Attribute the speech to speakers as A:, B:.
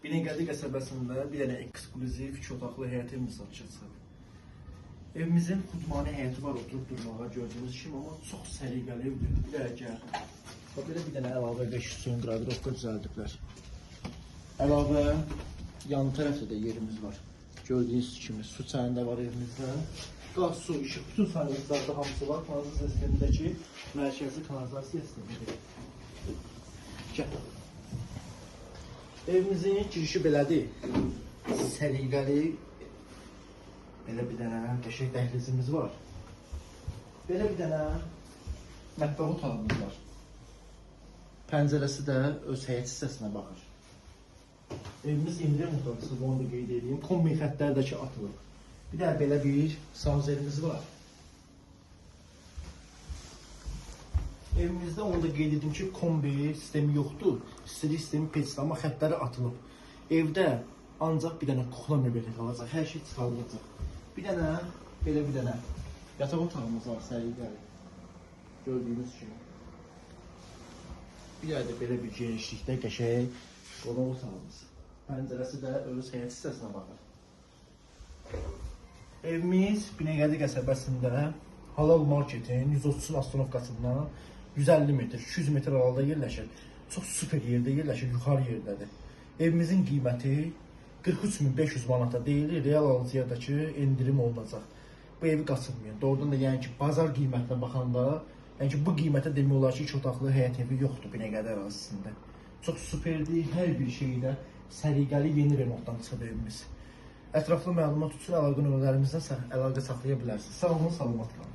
A: Binəqədi qəsəbəsində bir dənə ekskluziv iki otaqlı həyət evimiz satışa çıxıb. Evimizin xudmani həyəti var oturub durmağa gördüyünüz kimi, amma çox səliqəli evdir. Bir dənə gəl. Bax belə bir dənə əlavə 5 suyun qradirovka düzəldiblər. Əlavə yan tərəfdə də yerimiz var. Gördüyünüz kimi su çayında var evimizdə. Qaz, su, işıq, bütün sanitlərdə hamısı var. Kanalizasiya sistemindəki mərkəzi kanalizasiya sistemidir. Gəl. Evimizin girişi belədir. Səliqəli belə bir dənə qəşəng dəhlizimiz var. Belə bir dənə mətbəx otağımız var. Pəncərəsi də öz həyət hissəsinə baxır. Evimiz indi remontlansız, onu da qeyd edeyim. Kombi xəttləri də ki atılıb. Bir də belə bir sanuzerimiz var. Evimizdə onu da qeyd edim ki, kombi sistemi yoxdur. İstilik sistemi peçdir, amma xəttləri atılıb. Evdə ancaq bir dənə kuxla mebeli qalacaq, hər şey çıxarılacaq. Bir dənə, belə bir dənə yataq otağımız var səliqəli. Gördüyünüz kimi. Bir dənə də belə bir genişlikdə qəşəng qonaq otağımız. Pəncərəsi də öz həyət hissəsinə baxır. Evimiz Binəqədi qəsəbəsində Halal Marketin 130 astanovkasından 150 metr, 200 metr aralıda yerləşir. Çox super yerdə yerləşir, yuxarı yerdədir. Evimizin qiyməti 43.500 manata deyilir, real alıcıyadakı endirim olunacaq. Bu evi qaçırmayın. Doğrudan da yəni ki, bazar qiymətinə baxanda, yəni ki, bu qiymətə demək olar ki, iki otaqlı həyət evi yoxdur Binəqədi ərazisində. Çox superdir, hər bir şeydə səliqəli yeni remontdan çıxıb evimiz. Ətraflı məlumat üçün əlaqə nömrələrimizdən əlaqə saxlaya bilərsiniz. Sağ olun, salamat qalın.